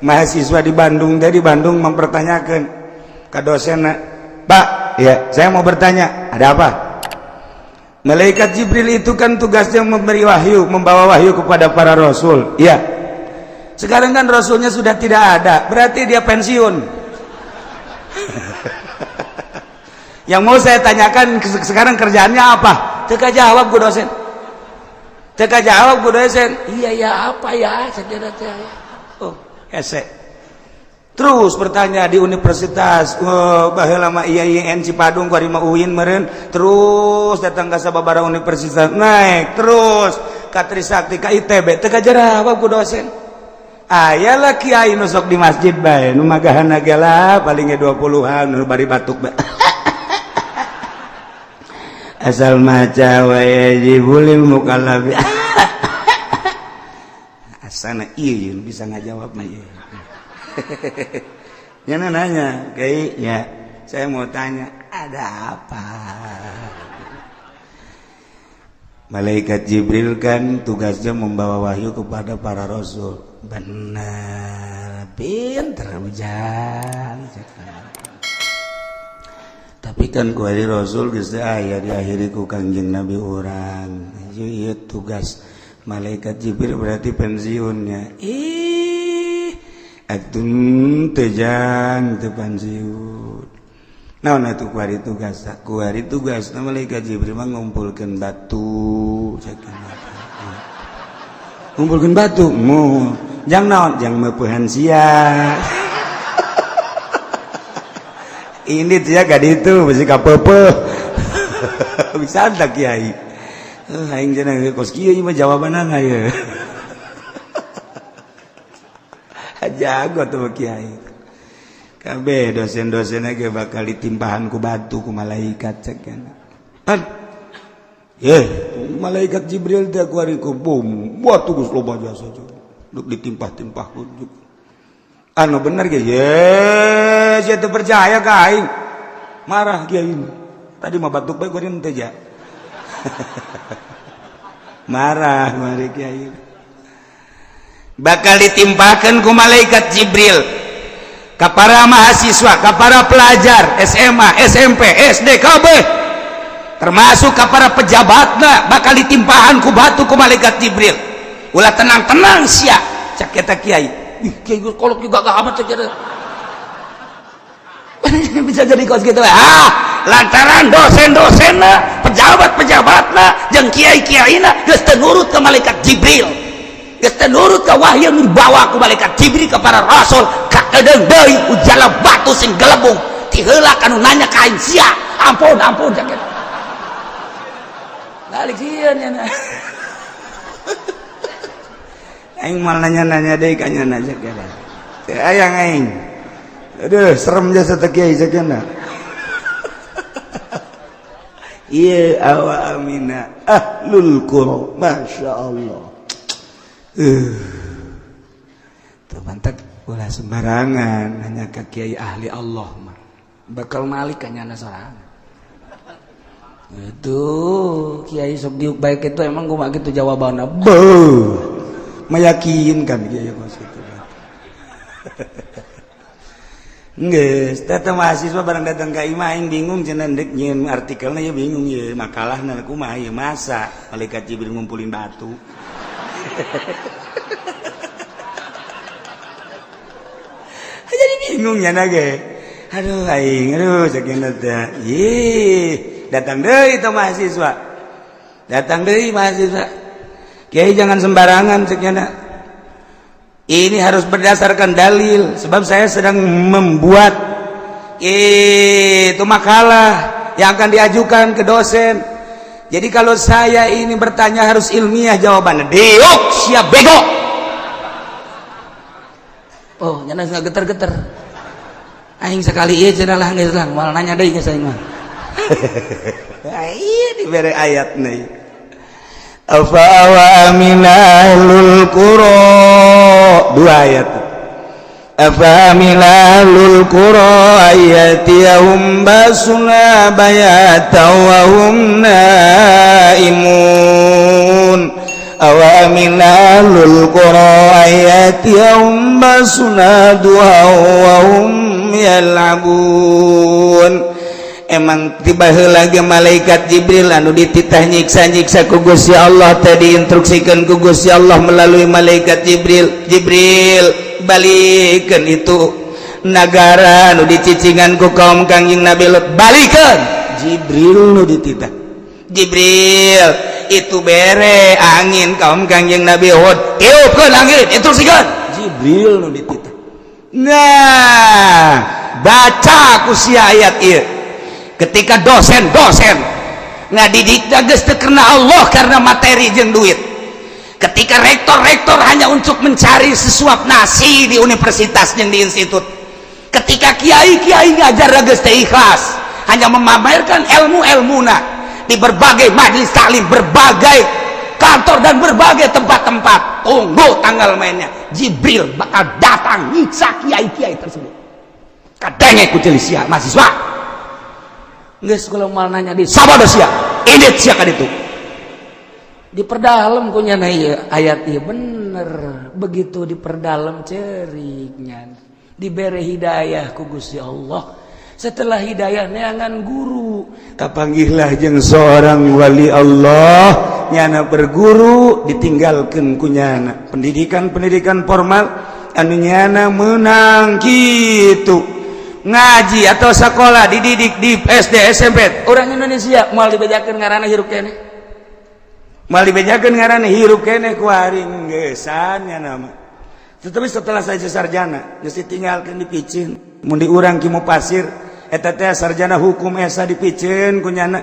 Mahasiswa di Bandung, dari Bandung mempertanyakan ke dosen, "Pak, ya, saya mau bertanya." "Ada apa?" "Malaikat Jibril itu kan tugasnya memberi wahyu, membawa wahyu kepada para rasul." "Ya." "Sekarang kan rasulnya sudah tidak ada, berarti dia pensiun. Yang mau saya tanyakan, sekarang kerjaannya apa?" Teu kajawab ku dosen. Teu kajawab ku dosen. Iya ya, apa ya? Saya kira. Oh, hese. Terus bertanya di universitas, oh, baheula mah IAIN Cipadung, kuari mah UIN meureun, terus datang ke sababaraha universitas, naik terus ka Trisakti, ka ITB, teu kajawab ku dosen. Aya lah kiai nu sok di masjid bae, nu magahan ge lah paling ge 20-an, nu bari batuk bae. Asal maca wa yajibu lil mukallafi. Asana iya bisa ngajawab mah ieu. Nya nanya, "Kiai, ya, saya mau tanya." "Ada apa?" "Malaikat Jibril kan tugasnya membawa wahyu kepada para rasul." "Benar, pinter ujang. Tapi kan kuari rasul geus aya, diakhiri ku Kangjeng Nabi urang. Ieu tugas malaikat Jibril berarti pensiunnya." "Ih, atuh teu jang, teu pensiun. Naon atuh kuari tugas?" "Kuari tugas malaikat Jibril mah ngumpulkeun batu." Cek, "Ngumpulkeun batu mu jang naon?" "Jang meupehan sia." Ini dia gak itu mesti kapepe bisa tak kiai. Aing cenah kos kieu mah jawabanana ye. Jago tuh kiai. Kabeh dosen-dosen ge bakal ditimpahan ku batu ku malaikat, cek kan. Ye, malaikat Jibril teh kuari ku bom, batu geus loba jasa duk ditimpah-timpah ku. Anu bener ge, ye, sia teu percaya ka aing. Marah kiai. Tadi mah batuk bae kuari teh ja. Marah mari kiai. Bakal ditimpakan ku malaikat Jibril ke para mahasiswa, ke para pelajar SMA, SMP, SD, KB, termasuk ke para pejabatna, bakal ditimpahan ku batu ku malaikat Jibril. "Ulah tenang-tenang sia," cak eta kiai. Ih, kiai kolot juga gak amat cek. Bisa jadi kos gitu. Ah, lantaran dosen-dosenna, pejabat-pejabatna, jeung kiai-kiaina geus teu nurut ke malaikat Jibril. Geus teu nurut ke wahyu yang dibawa ku malaikat Jibril ke para rasul, kakedeung deui ujala batu sing gelebung. Ti heula kanu nanya ka aing sia. Ampun, ampun cek. Balik sieun nya. Aing mal nanya-nanya deui ka nya cek. Teu aya aing. Aduh, serem jasa teh kiai cek. Iya, awa amina ahlul qura, masya Allah. Tuh mantap, ulah sembarangan hanya ke kiai ahli Allah mah bakal malik kanyana sorangan. Itu kiai sok diuk baik itu emang gua gitu jawabannya. Beuh, meyakinkan kiai kos itu. Geus, teh mahasiswa barang datang ka imah aing bingung cenah ndek nyieun artikelna ya, bingung ye makalahna kumaha ye, masa malaikat Jibril ngumpulin batu. Jadi bingung ya ge. Aduh aing, aduh sakieu teh. Ih, datang deui itu mahasiswa. Datang deui mahasiswa. "Kiai, jangan sembarangan," cek nya. "Ini harus berdasarkan dalil, sebab saya sedang membuat itu makalah yang akan diajukan ke dosen. Jadi kalau saya ini bertanya harus ilmiah jawabannya." "Diuk siap bego." Oh, nyana nggak geter-geter. Aing sekali ieu cenah lah geus lah, moal nanya deui geus aing mah. Iya, dibere ayat nih. Afa wa amina ahlul qura, dua ayat. أفأمن أهل القرى أن يأتيهم بأسنا بياتا وهم نائمون أوأمن أهل القرى أن يأتيهم بأسنا ضحى وهم يلعبون. Emang tiba lagi malaikat Jibril anu dititah nyiksa-nyiksa ku Gusti Allah tadi, instruksikan ku Gusti Allah melalui malaikat Jibril, "Jibril, balikan itu nagara anu dicicingan ku kaum Kangjeng Nabi Lut, balikan." Jibril nu dititah, "Jibril, itu bere angin kaum Kangjeng Nabi Hud, tiupkeun angin," instruksikan Jibril nu dititah. Nah, baca ku sia ayat ieu. Ketika dosen-dosen ngadidik geus teu karena Allah, karena materi jeung duit, ketika rektor-rektor hanya untuk mencari sesuap nasi di universitas yang di institut, ketika kiai-kiai ngajar geus teu ikhlas, hanya memamerkan ilmu-ilmuna di berbagai majelis taklim, berbagai kantor, dan berbagai tempat-tempat, tunggu tanggal mainnya. Jibril bakal datang nyiksa kiai-kiai tersebut. Kadangnya ku sia mahasiswa. Geus kalau mal nanya di sabodo sia, indit sia ka ditu. Diperdalam ku nyana ieu ayat ieu, bener begitu diperdalam ceriknya, dibere hidayah ku Gusti Allah. Setelah hidayah, neangan guru, kapanggihlah jeung seorang wali Allah. Nyana berguru, ditinggalkan ku nyana pendidikan-pendidikan formal anu nyana menang gitu ngaji atau sekolah, dididik di SD SMP. Orang Indonesia moal dibejakeun ngaranna hirup keneh, moal dibejakeun ngaranna hirup keneh ku aring geusan nya nama. Tetapi setelah saya sarjana geus ditinggalkeun, dipicin mun di urang ki pasir eta teh sarjana hukum esa, dipicin ku nyana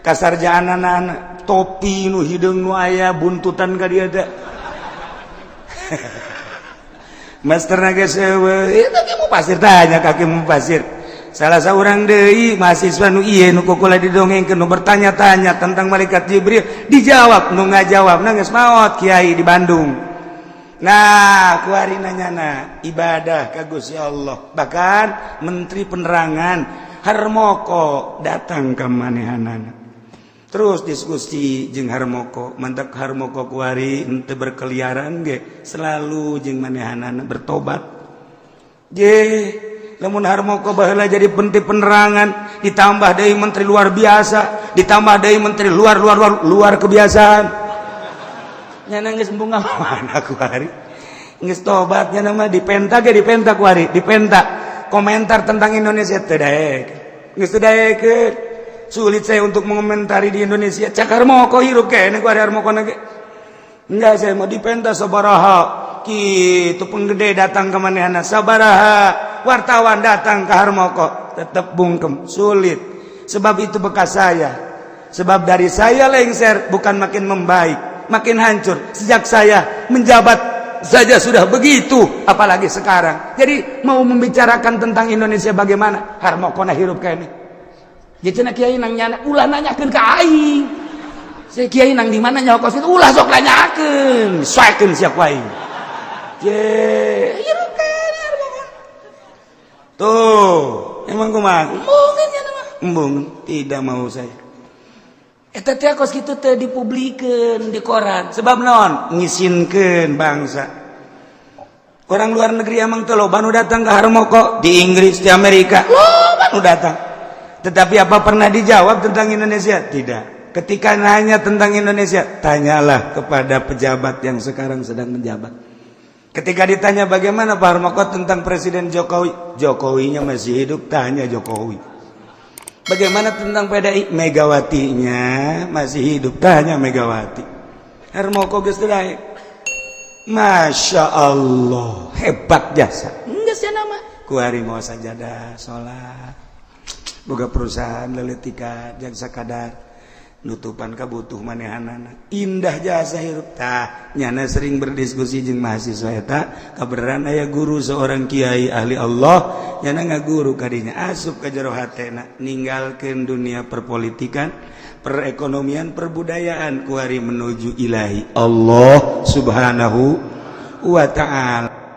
kasarjanaan, topi nu hideung nu aya buntutan ka dieu teh. Master geus itu ki pasir, tanya kaki pasir. Salah seorang deui mahasiswa nu ieu nu kukula didongengkeun, nu bertanya-tanya tentang malaikat Jibril, dijawab, nu ngajawab geus maot, kiai di Bandung. Nah, kuari nanyana ibadah ka Gusti Allah. Bahkan menteri penerangan Harmoko datang ke manehanana, terus diskusi jeung Harmoko. Mantap Harmoko kuari henteu berkeliaran ge, selalu jeung manehanana bertobat. Je lamun Harmoko baheula jadi menteri penerangan, ditambah deui menteri luar biasa, ditambah deui menteri luar luar luar luar kebiasaan, nyana geus embung mana kuari, geus tobat nyana mah. Dipenta ge, dipenta kuari, dipenta komentar tentang Indonesia, teu daek, geus teu daekeun. "Sulit saya untuk mengomentari di Indonesia," cak Harmoko. Hirup kene ku Harmoko ge. "Enggak, saya mau dipenta sabaraha kitu penggede datang ke manehana, sabaraha wartawan datang ke Harmoko, tetap bungkem, sulit, sebab itu bekas saya. Sebab dari saya lengser bukan makin membaik, makin hancur. Sejak saya menjabat saja sudah begitu, apalagi sekarang. Jadi mau membicarakan tentang Indonesia bagaimana?" Harmoko na hirup kene. Jadi cenah kiai nang nyana, "Ulah nanyakeun ka aing. Saya kiai nang di mana nyaho kos itu, ulah sok nanyakeun, soekeun sia ku aing." Je, hirup kene Harmoko. Tuh, emang kumaha? Embungeun nya mah. Embung, tidak mau saya. Eta teh kos kitu teh dipublikeun di koran. Sebab naon? Ngisinkeun bangsa. Orang luar negeri emang teh loba nu datang ke Harmoko, di Inggris, di Amerika. Loba nu datang. Tetapi apa pernah dijawab tentang Indonesia? Tidak. Ketika nanya tentang Indonesia, tanyalah kepada pejabat yang sekarang sedang menjabat. Ketika ditanya bagaimana Pak Harmoko tentang Presiden Jokowi, Jokowinya masih hidup, tanya Jokowi. Bagaimana tentang PDI? Megawatinya masih hidup, tanya Megawati. Harmoko geus teu. Masya Allah, hebat jasa. Enggak sih nama. Kuari mau sajadah, sholat. Boga perusahaan leletika jang sakadar nutupan kabutuh manehanana, indah jasa hirup. Tah, nyana sering berdiskusi jeung mahasiswa eta, kabeneran aya guru seorang kiai ahli Allah, nyana ngaguru kadinya, asup ka jero hatena ninggalkeun dunia perpolitikan, perekonomian, perbudayaan, kuari menuju ilahi Allah Subhanahu wa Ta'ala.